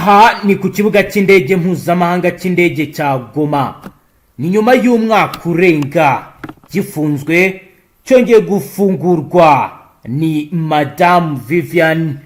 Aha ni ku kibuga cy'indege mpuzamahanga cy'indege cya Goma. Ni nyuma y'umwaka urenga gifunzwe, cyongeye gufungurwa. Ni Madamu Vivian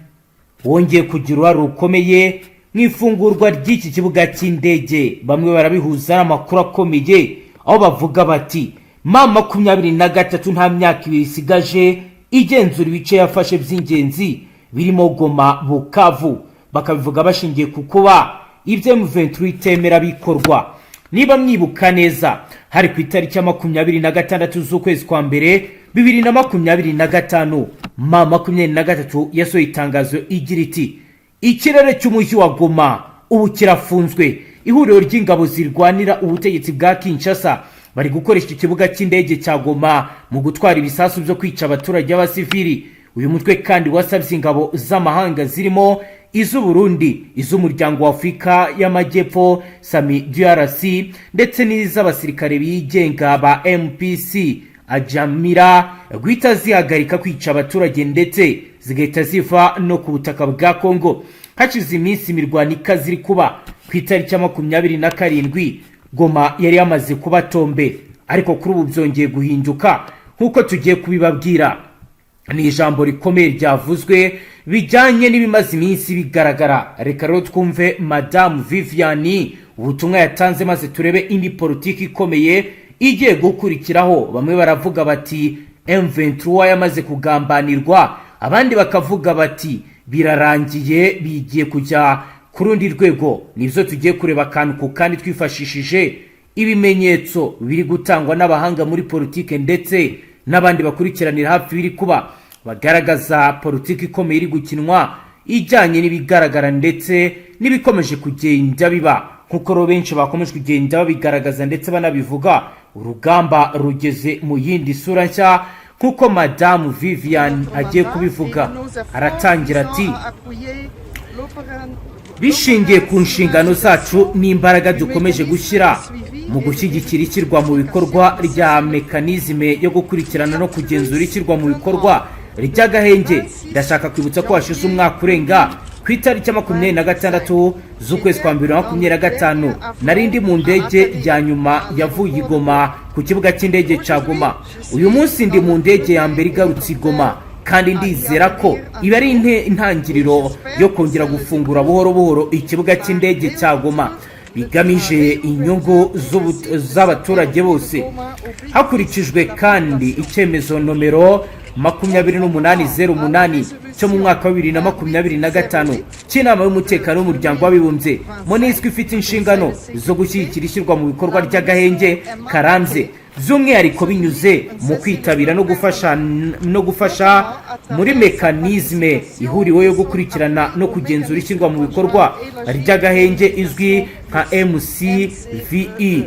wongeye kugira uruhare rukomeye mu ifungurwa ry'iki kibuga cy'indege. Bamwe barabihuza n'amakuru akomeye, aho bavuga bati M23 nta myaka 2 isigaje igenzura ibice yafashe by'ingenzi birimo Goma, Bukavu. Bakabivuga bashingiye ku kuba ibyo M23 itemera bikorwa. Niba mwibuka neza, hari ku itariki ya 26 z'ukwezi kwa mbere 2025, M23 yasohoye itangazo igira iti: "Ikirere cy'umujyi wa Goma ubu kirafunzwe. Ihuriro ry'ingabo zirwanira ubutegetsi bwa Kinshasa bari gukoresha ikibuga cy'indege cya Goma mu gutwara ibisasu byo kwica abaturage b'abasivili." Uyu mutwe kandi wasabye ingabo z'amahanga zirimo iz'Uburundi, iz'Umuryango wa Afurika y'Amajyepfo SAMIDRC, ndetse n'iz'abasirikare bigenga ba MPC Ajamira guhita zihagarika kwica abaturage, ndetse zigahita ziva no ku butaka bwa Kongo. Hashize iminsi imirwano ikaze iri kuba. Ku itariki ya 27, Goma yari yamaze kuba tombe, ariko kuri ubu byongeye guhinduka nk'uko tugiye kubibabwira. Ni ijambo rikomeye ryavuzwe bijyanye n'ibimaze iminsi bigaragara. Reka rero twumve Madamu Vivian ubutumwa yatanze, maze turebe indi politiki ikomeye igiye gukurikiraho. Bamwe baravuga bati M23 yamaze kugambanirwa, abandi bakavuga bati birarangiye, bigiye kujya ku rundi rwego. Nibyo tugiye kureba akantu ku kandi, twifashishije ibimenyetso biri gutangwa n'abahanga muri politiki ndetse n'abandi bakurikiranira hafi biri kuba, bagaragaza politiki ikomeye iri gukinwa ijyanye n'ibigaragara ndetse n'ibikomeje kugenda biba. Nk'uko rero benshi bakomeje kugenda babigaragaza ndetse banabivuga, urugamba rugeze mu yindi sura nshya, nk'uko Madamu Vivian agiye kubivuga. Aratangira ati: "Bishingiye ku nshingano zacu n'imbaraga dukomeje gushyira mu gushyigikira ishyirwa mu bikorwa rya mécanisme yo gukurikirana no kugenzura ishyirwa mu bikorwa ry'agahenge, ndashaka kwibutsa ko hashize umwaka urenga, ku itariki ya 26 z'ukwezi kwa mbere 25, nari ndi mu ndege ya nyuma yavuye i Goma, ku kibuga cy'indege cya Goma. Uyu munsi ndi mu ndege ya mbere igarutse i Goma, kandi ndizera ko ibi ari intangiriro yo kongera gufungura buhoro buhoro ikibuga cy'indege cya Goma, bigamije inyungu z'abaturage bose. Hakurikijwe kandi icyemezo nomero 2808 cyo mu mwaka wa 2025 cy'Inama y'Umutekano w'Umuryango w'Abibumbye, MONUSCO ifite inshingano zo gushyigikira ishyirwa mu bikorwa ry'agahenge karambye, by'umwihariko binyuze mu kwitabira no gufasha muri mécanisme ihuriweho yo gukurikirana no kugenzura ishyirwa mu bikorwa ry'agahenge izwi nka MCVE+.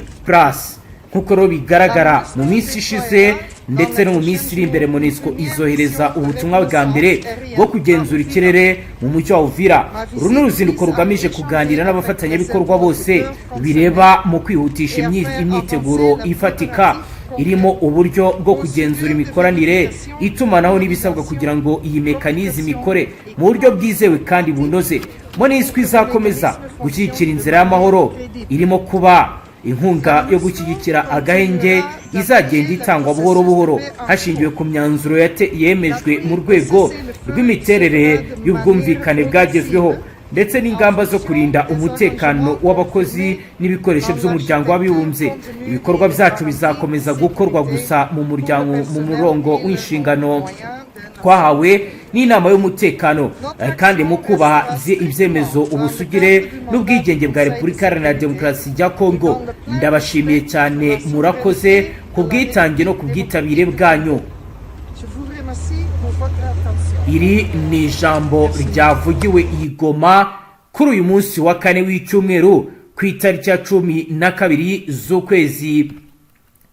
Nk'uko rero bigaragara, mu minsi ishize ndetse no mu minsi iri imbere, MONUSCO izohereza ubutumwa bwa mbere bwo kugenzura ikirere mu mujyi wa Uvira. Uru ni uruzinduko rugamije kuganira n'abafatanyabikorwa bose bireba mu kwihutisha imyiteguro ifatika irimo uburyo bwo kugenzura imikoranire, itumanaho n'ibisabwa kugira ngo iyi mécanisme ikore mu buryo bwizewe kandi bunoze. MONUSCO izakomeza gushyigikira inzira y'amahoro, irimo kuba inkunga yo gushyigikira agahenge izagenda itangwa buhoro buhoro hashingiwe ku myanzuro yemejwe mu rwego rw'imiterere y'ubwumvikane bwagezweho, ndetse n'ingamba zo kurinda umutekano w'abakozi n'ibikoresho by'Umuryango w'Abibumbye. Ibikorwa byacu bizakomeza gukorwa gusa mu muryango mu murongo w'inshingano twahawe n'Inama y'Umutekano, kandi mu kubaha ibyemezo, ubusugire n'ubwigenge bwa Repubulika Iharanira Demokarasi ya Kongo. Ndabashimiye cyane, murakoze ku bwitange no ku bwitabire bwanyu." Je vous remercie pour votre attention. Iri ni ijambo ryavugiwe i Goma kuri uyu munsi wa kane w'icyumweru, ku itariki ya 12 z'ukwezi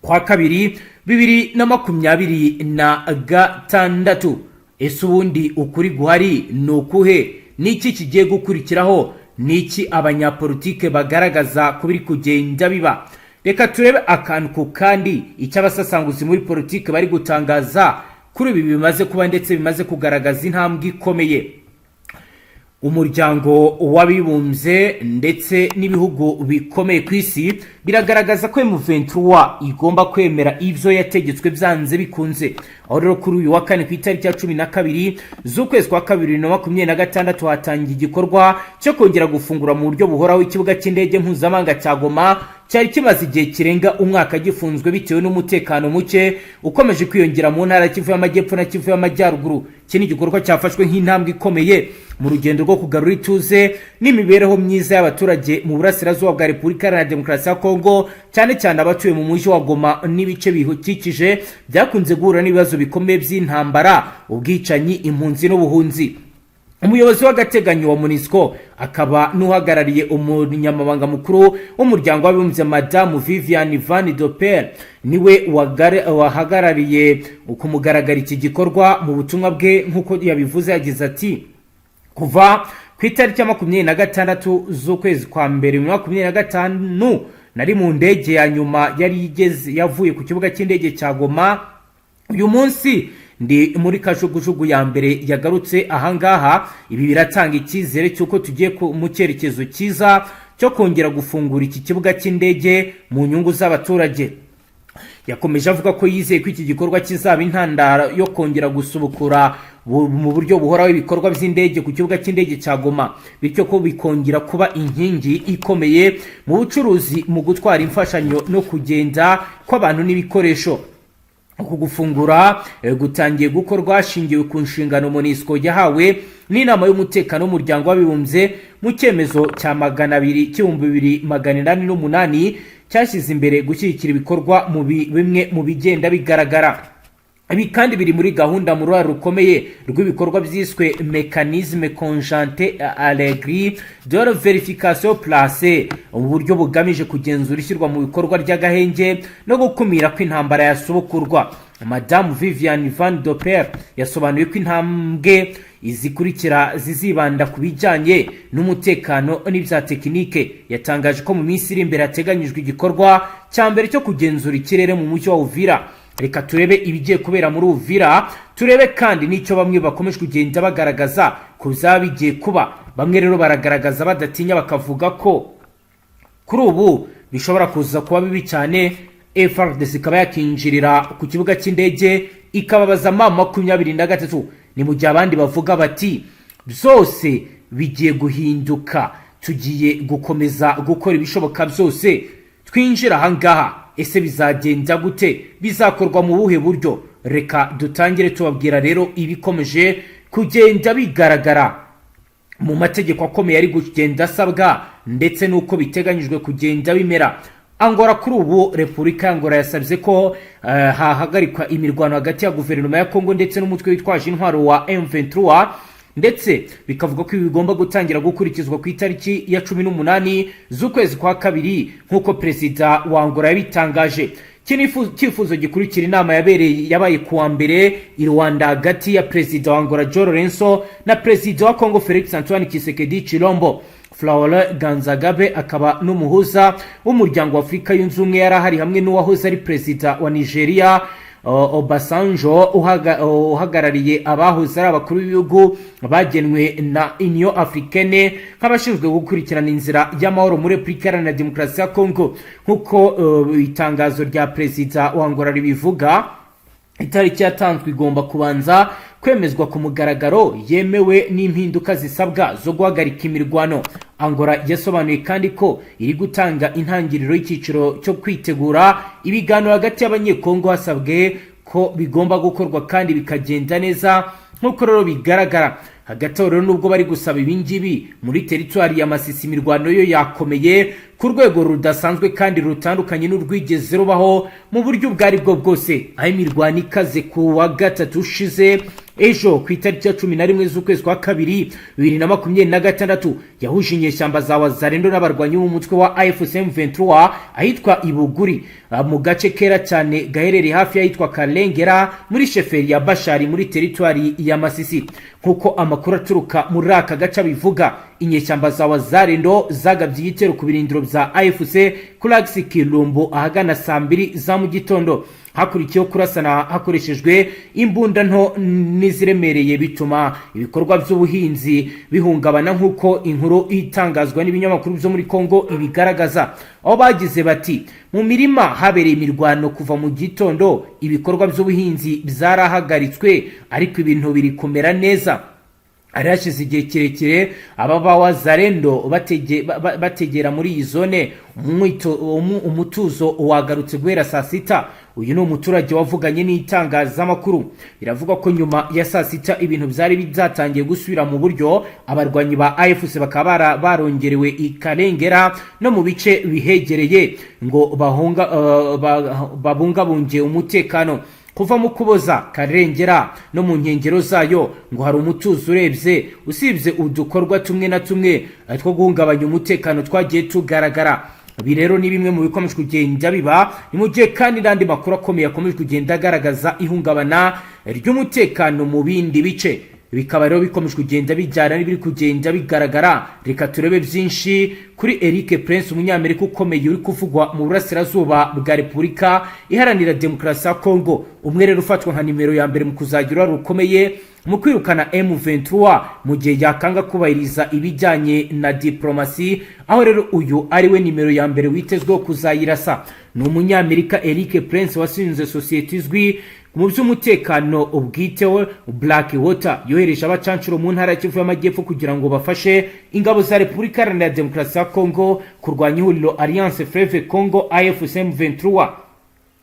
kwa kabiri 2026. Ese ubundi ukuri guhari ni ukuhe? Ni iki kigiye gukurikiraho? Ni iki abanyapolitike bagaragaza ku biri kugenda biba? Reka turebe akantu ku kandi icyo abasesenguzi muri politike bari gutangaza kuri ibi bimaze kuba, ndetse bimaze kugaragaza intambwe ikomeye. Umuryango w'Abibumbye ndetse n'ibihugu bikomeye ku isi biragaragaza ko M23 igomba kwemera ibyo yategetswe byanze bikunze. Aho rero kuri uyu wa kane, ku itariki ya 12 z'ukwezi kwa kabiri 2026, hatangiye igikorwa cyo kongera gufungura mu buryo buhoraho ikibuga cy'indege mpuzamahanga cya Goma, cyari kimaze igihe kirenga umwaka gifunzwe bitewe n'umutekano muke ukomeje kwiyongera mu ntara ya Kivu y'Amajyepfo na Kivu y'Amajyaruguru. Iki ni igikorwa cyafashwe nk'intambwe ikomeye mu rugendo rwo kugarura ituze n'imibereho myiza y'abaturage mu burasirazuba bwa Repubulika Iharanira Demokarasi ya Kongo, cyane cyane abatuye mu mujyi wa Goma n'ibice bihukikije byakunze guhura n'ibibazo bikomeye by'intambara, ubwicanyi, impunzi n'ubuhunzi. Umuyobozi w'agateganyo wa MONUSCO akaba n'uhagarariye umunyamabanga mukuru w'Umuryango w'Abibumbye, Madamu Vivian Van de Perre, niwe wahagarariye ku mugaragaro iki gikorwa. Mu butumwa bwe, nk'uko yabivuze, yagize ati: "Kuva ku itariki ya 26 z'ukwezi kwa mbere 2025, nari mu ndege ya nyuma yari igeze yavuye ku kibuga cy'indege cya Goma. Uyu munsi ndi muri kajugujugu ya mbere yagarutse ahangaha. Ibi biratanga icyizere cy'uko tugiye mu cyerekezo cyiza cyo kongera gufungura iki kibuga cy'indege mu nyungu z'abaturage." Yakomeje avuga ko yizeye ko iki gikorwa kizaba intandaro yo kongera gusubukura mu buryo buhoraho ibikorwa by'indege ku kibuga cy'indege cya Goma, bityo ko bikongera kuba inkingi ikomeye mu bucuruzi, mu gutwara imfashanyo no kugenda kw'abantu n'ibikoresho. Uku gufungura gutangiye gukorwa hashingiwe ku nshingano MONUSCO yahawe n'Inama y'Umutekano w'Umuryango w'Abibumbye mu cyemezo cya 200 cy'ibihumbi 2808, cyashyize imbere gushyigikira ibikorwa mu bimwe mu bigenda bigaragara. Ibi kandi biri muri gahunda mu ruhare rukomeye rw'ibikorwa byiswe Mécanisme conjoint élargi de vérification placée, uburyo bugamije kugenzura ishyirwa mu bikorwa ry'agahenge no gukumira ko intambara yasubukurwa. Madamu Vivian Van de Perre yasobanuye ko intambwe izikurikira zizibanda ku bijyanye n'umutekano n'ibya tekinike. Yatangaje ko mu minsi iri imbere hateganyijwe igikorwa cya mbere cyo kugenzura ikirere mu mujyi wa Uvira. Reka turebe ibigiye kubera muri Uvira, turebe kandi n'icyo bamwe bakomeje kugenda bagaragaza ku byaba bigiye kuba. Bamwe rero baragaragaza badatinya, bakavuga ko kuri ubu bishobora kuza kuba bibi cyane, FARDC ikaba yakinjirira ku kibuga cy'indege ikababaza M23. Ni mu gihe abandi bavuga bati: "Byose bigiye guhinduka, tugiye gukomeza gukora ibishoboka byose twinjira ahangaha." Ese bizagenda gute? Bizakorwa mu buhe buryo? Reka dutangire tubabwira rero ibikomeje kugenda bigaragara mu mategeko akomeye ari kugenda asabwa ndetse n'uko biteganyijwe kugenda bimera. Angola, kuri ubu Repubulika ya Angola yasabye ko hahagarikwa imirwano hagati ya guverinoma ya Kongo ndetse n'umutwe witwaje intwaro wa M23, ndetse bikavuga ko ibi bigomba gutangira gukurikizwa ku itariki ya 18 z'ukwezi kwa kabiri, nk'uko perezida wa Angola yabitangaje. Iki ni icyifuzo gikurikira inama yabereye, yabaye kuwa mbere i Luanda, hagati ya perezida wa Angola João Lourenço na perezida wa Congo Felix Antoine Tshisekedi Tshilombo. Faure Gnassingbé, akaba n'umuhuza w'Umuryango wa Afurika Yunze Ubumwe, yari ahari hamwe n'uwahoze ari perezida wa Nigeria Obasanjo, uhagarariye abahoze ari abakuru b'ibihugu bagenwe na Union Africaine nk'abashinzwe gukurikirana inzira y'amahoro muri Repubulika Iharanira Demokarasi ya Congo. Nk'uko itangazo rya perezida wa Angola ribivuga, itariki yatanzwe igomba kubanza kwemezwa ku mugaragaro, yemewe n'impinduka zisabwa zo guhagarika imirwano. Angola yasobanuye kandi ko iri gutanga intangiriro y'icyiciro cyo kwitegura ibiganiro hagati y'Abanyekongo, hasabwe ko bigomba gukorwa kandi bikagenda neza. Nk'uko rero bigaragara, hagati aho rero, nubwo bari gusaba ibingibi, muri teritwari ya Masisi imirwano yo yakomeye ku rwego rudasanzwe kandi rutandukanye n'urwigeze rubaho mu buryo ubwo ari bwo bwose, aho imirwano ikaze ku wa gatatu ushize, ejo ku itariki ya 11 z'ukwezi kwa kabiri 2026, yahuje inyeshyamba za Wazalendo n'abarwanyi b'umutwe wa AFC M23 ahitwa Ibuguri, mu gace kera cyane gaherereye hafi y'ahitwa Kalengera muri sheferi ya Bashari muri teritwari ya Masisi. Nk'uko amakuru aturuka muri aka gace abivuga, Inyeshyamba za Wazalendo zagabye igitero ku birindiro bya AFC kuri axe Kirumbu ahagana saa 2 za mu gitondo. Hakurikiyeho kurasana hakoreshejwe imbunda nto n'iziremereye, bituma ibikorwa by'ubuhinzi bihungabana, nk'uko inkuru itangazwa n'ibinyamakuru byo muri Congo ibigaragaza, aho bagize bati: "Mu mirima habereye imirwano kuva mu gitondo, ibikorwa by'ubuhinzi byarahagaritswe, ariko ibintu biri kumera neza." Hari hashize igihe kirekire aba ba Wazalendo bategera muri iyi zone. Umutuzo wagarutse guhera saa 6. Uyu ni umuturage wavuganye n'itangazamakuru. Biravugwa ko nyuma ya saa 6 ibintu byari byatangiye gusubira mu buryo, abarwanyi ba AFC bakaba barongerewe i Karengera no mu bice bihegereye ngo babungabunge umutekano. Kuva mu Kuboza, Karengera no mu nkengero zayo ngo hari umutuzo urebye, usibye udukorwa tumwe na tumwe two guhungabanya umutekano twagiye tugaragara. Ibi rero ni bimwe mu bikomeje kugenda biba. Ni mu gihe kandi n'andi makuru akomeye akomeje kugenda agaragaza ihungabana ry'umutekano mu bindi bice, bikaba rero bikomeje kugenda bijyana n'ibiri kugenda bigaragara. Reka turebe byinshi kuri Eric Prince, umunyamerika ukomeye uri kuvugwa mu burasirazuba bwa Repubulika Iharanira Demokarasi ya Congo, umwe rero ufatwa nka nimero ya mbere mu kuzagira uruhare rukomeye mu kwirukana M23 mu gihe yakanga kubahiriza ibijyanye na diplomasi, aho rero uyu ari we nimero ya mbere witezweho kuzayirasa. Ni umunyamerika Eric Prince washinze sosiyete izwi mu by'umutekano ubwite we Black Water, yohereje abacancuro mu ntara ya Kivu y'Amajyepfo kugira ngo bafashe ingabo za Repubulika Iharanira Demokarasi ya Congo kurwanya ihuriro Alliance Fleuve Congo, AFC M23.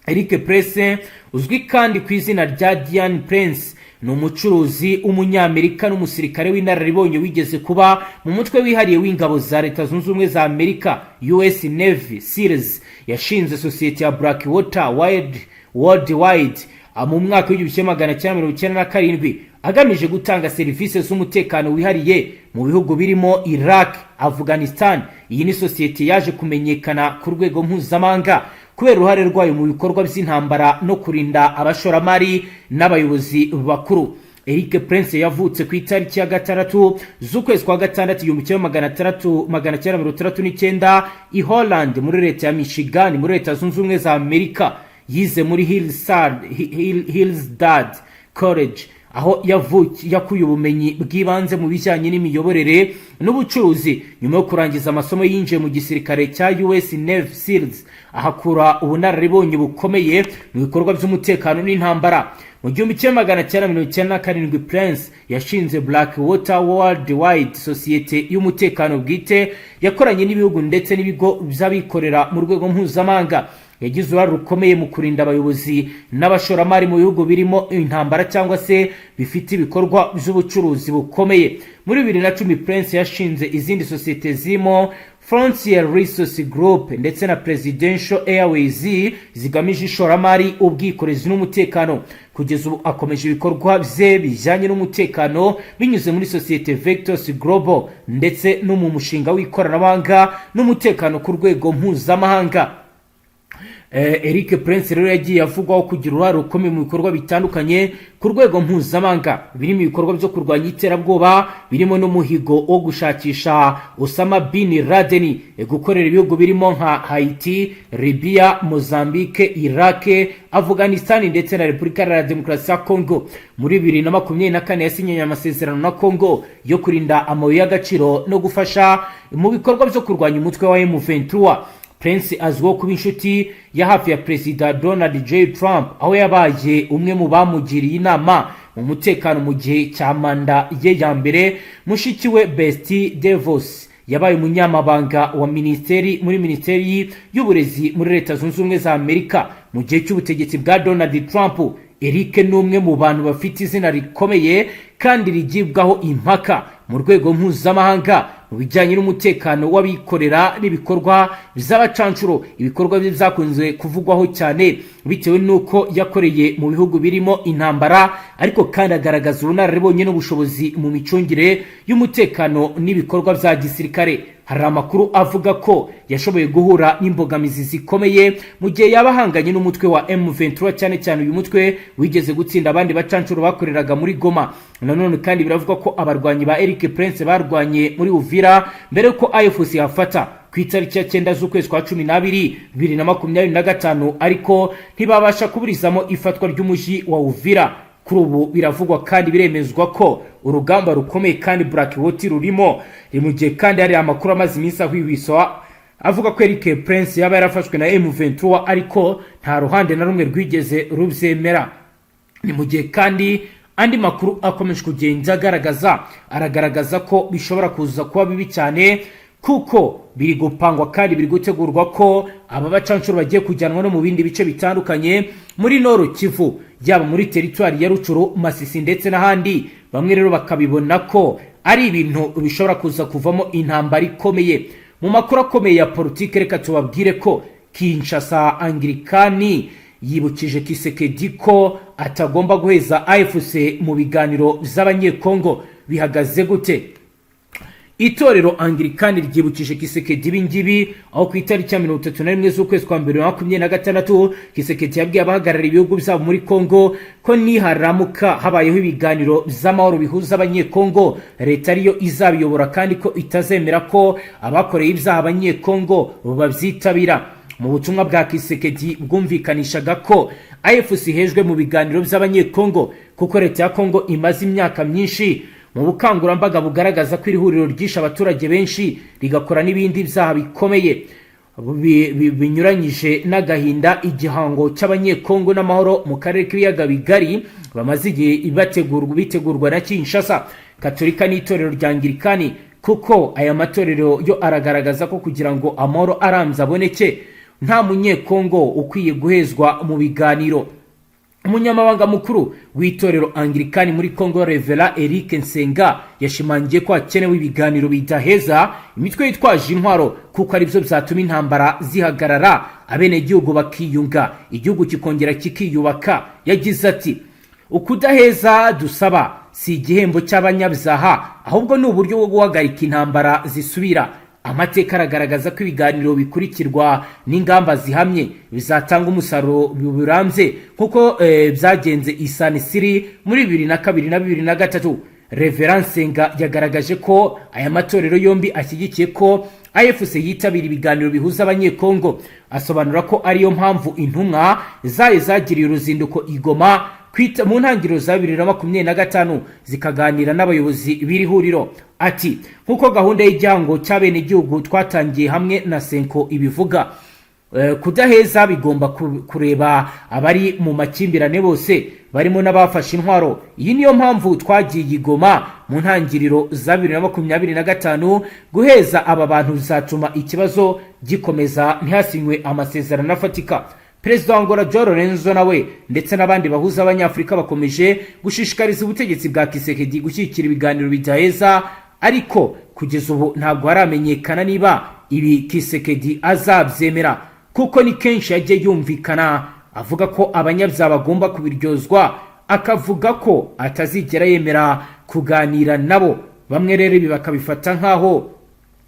Eric Prince, uzwi kandi ku izina rya Diane Prince, ni umucuruzi w'umunyamerika n'umusirikare w'inararibonye wigeze kuba mu mutwe wihariye w'ingabo za Leta Zunze Ubumwe za Amerika, US Navy SEALs. Yashinze sosiyete ya Blackwater Worldwide mu mwaka w'1997, agamije gutanga serivisi z'umutekano wihariye mu bihugu birimo Iraq, Afghanistan. Iyi ni sosiyete yaje kumenyekana ku rwego mpuzamahanga kubera uruhare rwayo mu bikorwa by'intambara no kurinda abashoramari n'abayobozi bakuru. Eric Prince yavutse ku itariki ya 6 z'ukwezi kwa gatandatu 1969 i Holland, muri leta ya Michigan, muri Leta Zunze Ubumwe za Amerika. Yize muri Hillsdale College, aho yakuye ubumenyi bw'ibanze mu bijyanye n'imiyoborere n'ubucuruzi. Nyuma yo kurangiza amasomo, yinjiye mu gisirikare cya US Navy SEALs, ahakura ubunararibonye bukomeye mu bikorwa by'umutekano n'intambara. Mu 1997, Prince yashinze Blackwater Worldwide, sosiyete y'umutekano bwite yakoranye n'ibihugu ndetse n'ibigo by'abikorera mu rwego mpuzamahanga. Yagize uruhare rukomeye mu kurinda abayobozi n'abashoramari mu bihugu birimo intambara cyangwa se bifite ibikorwa by'ubucuruzi bukomeye. Muri 2010, Prince yashinze izindi sosiyete zirimo Frontier Resource Group ndetse na Presidential Airways, zigamije ishoramari, ubwikorezi n'umutekano. Kugeza ubu akomeje ibikorwa bye bijyanye n'umutekano binyuze muri sosiyete Vectos Global ndetse no mu mushinga w'ikoranabuhanga n'umutekano ku rwego mpuzamahanga. Eric Prince rero yagiye avugwaho kugira uruhare rukomeye mu bikorwa bitandukanye ku rwego mpuzamahanga, birimo ibikorwa byo kurwanya iterabwoba, birimo n'umuhigo wo gushakisha Osama bin Laden, gukorera ibihugu birimo nka Haiti, Libya, Mozambique, Iraq, Afghanistan ndetse na Repubulika Iharanira Demokarasi ya Congo. Muri 2024 yasinyanye amasezerano na Congo yo kurinda amabuye y'agaciro no gufasha mu bikorwa byo kurwanya umutwe wa M23. Prince azwiho kuba inshuti ya hafi ya Perezida Donald J Trump, aho yabaye umwe mu bamugiriye inama mu mutekano mu gihe cya manda ye ya mbere. Mushiki we Betsy DeVos yabaye umunyamabanga wa minisiteri muri Minisiteri y'Uburezi muri Leta Zunze Ubumwe za Amerika mu gihe cy'ubutegetsi bwa Donald Trump. Eric ni umwe mu bantu bafite izina rikomeye kandi rigibwaho impaka mu rwego mpuzamahanga mu bijyanye n'umutekano w'abikorera n'ibikorwa by'abacancuro. Ibikorwa bye byakunze kuvugwaho cyane bitewe n'uko yakoreye mu bihugu birimo intambara, ariko kandi agaragaza ubunararibonye n'ubushobozi mu micungire y'umutekano n'ibikorwa bya gisirikare. Hari amakuru avuga ko yashoboye guhura n'imbogamizi zikomeye mu gihe yaba ahanganye n'umutwe wa M23, cyane cyane uyu mutwe wigeze gutsinda abandi bacancuro bakoreraga muri Goma. Nanone kandi biravugwa ko abarwanyi ba Eric Prince barwanye muri Uvira mbere yuko AFC yafata ku itariki ya 9 z'ukwezi kwa 12 2025, ariko ntibabasha kuburizamo ifatwa ry'umujyi wa Uvira. Kuri ubu biravugwa kandi biremezwa ko urugamba rukomeye kandi Blackwater rurimo. Ni mu gihe kandi hari amakuru amaze iminsi ahwihwiswa avuga ko Eric Prince yaba yarafashwe na M23, ariko nta ruhande na rumwe rwigeze rubyemera. Ni mu gihe kandi andi makuru akomeje kugenda agaragaza, aragaragaza ko bishobora kuza kuba bibi cyane, kuko biri gupangwa kandi biri gutegurwa ko aba bacancuro bagiye kujyanwa no mu bindi bice bitandukanye muri Nord Kivu, yaba muri teritwari ya Rutshuru, Masisi ndetse n'ahandi. Bamwe rero bakabibona ko ari ibintu bishobora kuza kuvamo intambara ikomeye. Mu makuru akomeye ya politiki, reka tubabwire ko Kinshasa, Anglikani yibukije Tshisekedi ko atagomba guheza AFC mu biganiro by'Abanyekongo. Bihagaze gute? Itorero Anglikani ryibukije Tshisekedi ibingibi, aho ku itariki ya 31 z'ukwezi kwa mbere 2026, Tshisekedi yabwiye abahagarariye ibihugu byabo muri Kongo ko niharamuka habayeho ibiganiro by'amahoro bihuza Abanyekongo, leta ariyo izabiyobora, kandi ko itazemera ko abakoreye ibyaha Abanyekongo babyitabira. Mu butumwa bwa Tshisekedi bwumvikanishaga ko AFC ihejwe mu biganiro by'Abanyekongo, kuko leta ya Kongo imaze imyaka myinshi mu bukangurambaga bugaragaza ko iri huriro ryishe abaturage benshi, rigakora n'ibindi byaha bikomeye binyuranyije n'agahinda igihango cy'Abanyekongo n'amahoro mu karere k'Ibiyaga Bigari bamaze igihe bitegurwa na Kinshasa, Katolika n'itorero rya Anglikani, kuko aya matorero yo aragaragaza ko kugira ngo amahoro arambye aboneke, nta Munyekongo ukwiye guhezwa mu biganiro. Umunyamabanga mukuru w'itorero Anglikani muri Congo, Reverend Eric Nsenga, yashimangiye ko hakenewe ibiganiro bidaheza imitwe yitwaje intwaro, kuko aribyo byatuma intambara zihagarara, abenegihugu bakiyunga, igihugu kikongera kikiyubaka. Yagize ati: "Ukudaheza dusaba si igihembo cy'abanyabyaha, ahubwo ni uburyo bwo guhagarika intambara zisubira. Amateka aragaragaza ko ibiganiro bikurikirwa n'ingamba zihamye bizatanga umusaruro burambye, nk'uko byagenze i Sun City muri 2002 na 2003." Reverend Nsenga yagaragaje ko aya matorero yombi ashyigikiye ko AFC yitabira ibiganiro bihuza Abanyekongo, asobanura ko ariyo mpamvu intumwa zayo zagiriye uruzinduko i Goma mu ntangiriro za 2025, zikaganira n'abayobozi b'iri huriro. Ati: "Nk'uko gahunda y'igihango cy'abenegihugu twatangiye hamwe na CENCO ibivuga, kudaheza bigomba kureba abari mu makimbirane bose, barimo n'abafashe intwaro. Iyi niyo mpamvu twagiye i Goma mu ntangiriro za 2025. Guheza aba bantu bizatuma ikibazo gikomeza, ntihasinywe amasezerano afatika." Perezida wa Angola, João Lourenço, nawe ndetse n'abandi bahuza Abanyafurika bakomeje gushishikariza ubutegetsi bwa Tshisekedi gushyigikira ibiganiro bidaheza, ariko kugeza ubu ntabwo haramenyekana niba ibi Tshisekedi azabyemera, kuko ni kenshi yagiye yumvikana avuga ko abanyabyaha bagomba kubiryozwa, akavuga ko atazigera yemera kuganira nabo. Bamwe rero ibi bakabifata nk'aho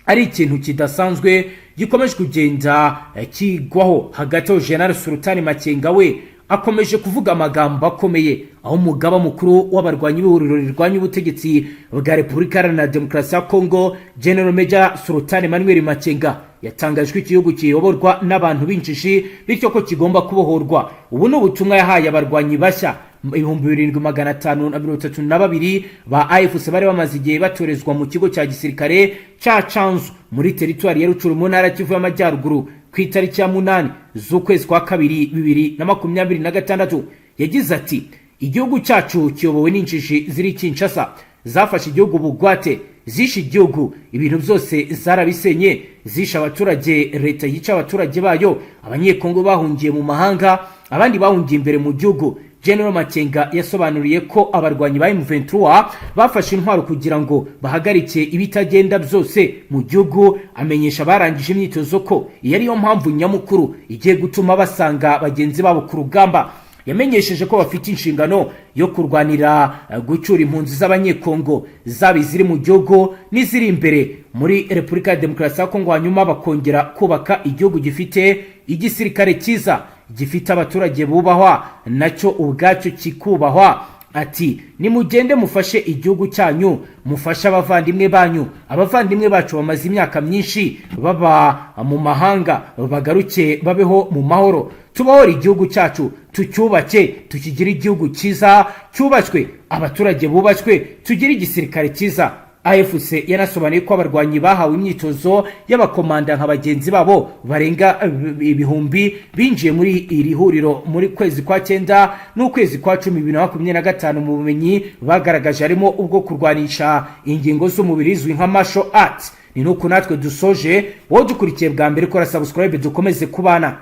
ari ikintu kidasanzwe gikomeje kugenda kigwaho. Hagati aho, General Sultani Makenga we akomeje kuvuga amagambo akomeye, aho umugaba mukuru w'abarwanyi b'ihuriro rirwanya ubutegetsi bwa Repubulika Iharanira Demokarasi ya Kongo, General Major Sultani Emmanuel Makenga, yatangaje ko igihugu kiyoborwa n'abantu b'injiji, bityo ko kigomba kubohorwa. Ubu ni ubutumwa yahaye abarwanyi bashya 7532 ba AFC bari bamaze igihe batorezwa mu kigo cya gisirikare cya Canzu muri teritwari ya Rutshuru mu ntara Kivu y'Amajyaruguru ku itariki ya 8 z'ukwezi kwa kabiri 2026. Yagize ati: "Igihugu cyacu kiyobowe n'injiji ziri Kinshasa, zafashe igihugu bugwate, zishe igihugu, ibintu byose zarabisenye, zishe abaturage, leta yica abaturage bayo. Abanyekongo bahungiye mu mahanga, abandi bahungiye imbere mu gihugu." General Makenga yasobanuriye ko abarwanyi ba M23 bafashe intwaro kugira ngo bahagarike ibitagenda byose mu gihugu, amenyesha abarangije imyitozo ko iyi ariyo mpamvu nyamukuru igiye gutuma basanga bagenzi babo ku rugamba. Yamenyesheje ko bafite inshingano yo kurwanira gucyura impunzi z'Abanyekongo, zaba iziri mu gihugu n'iziri imbere muri Repubulika ya Demokarasi ya Kongo, hanyuma bakongera kubaka igihugu gifite igisirikare cyiza, gifite abaturage bubahwa, nacyo ubwacyo kikubahwa. Ati: "Nimugende mufashe igihugu cyanyu, mufashe abavandimwe banyu. Abavandimwe bacu bamaze imyaka myinshi baba mu mahanga, bagaruke babeho mu mahoro. Tubohore igihugu cyacu, tucyubake, tukigire igihugu cyiza cyubashywe, abaturage bubashywe, tugire igisirikare cyiza." AFC yanasobanuye ko abarwanyi bahawe imyitozo y'abakomanda nka bagenzi babo barenga ibihumbi binjiye muri iri huriro muri kwezi kwa cyenda n'ukwezi kwa cumi 2025. Mu bumenyi bagaragaje harimo ubwo kurwanisha ingingo z'umubiri izwi nka martial art. Ni nuko natwe dusoje. Wowe dukurikiye bwa mbere, kora subscribe dukomeze kubana.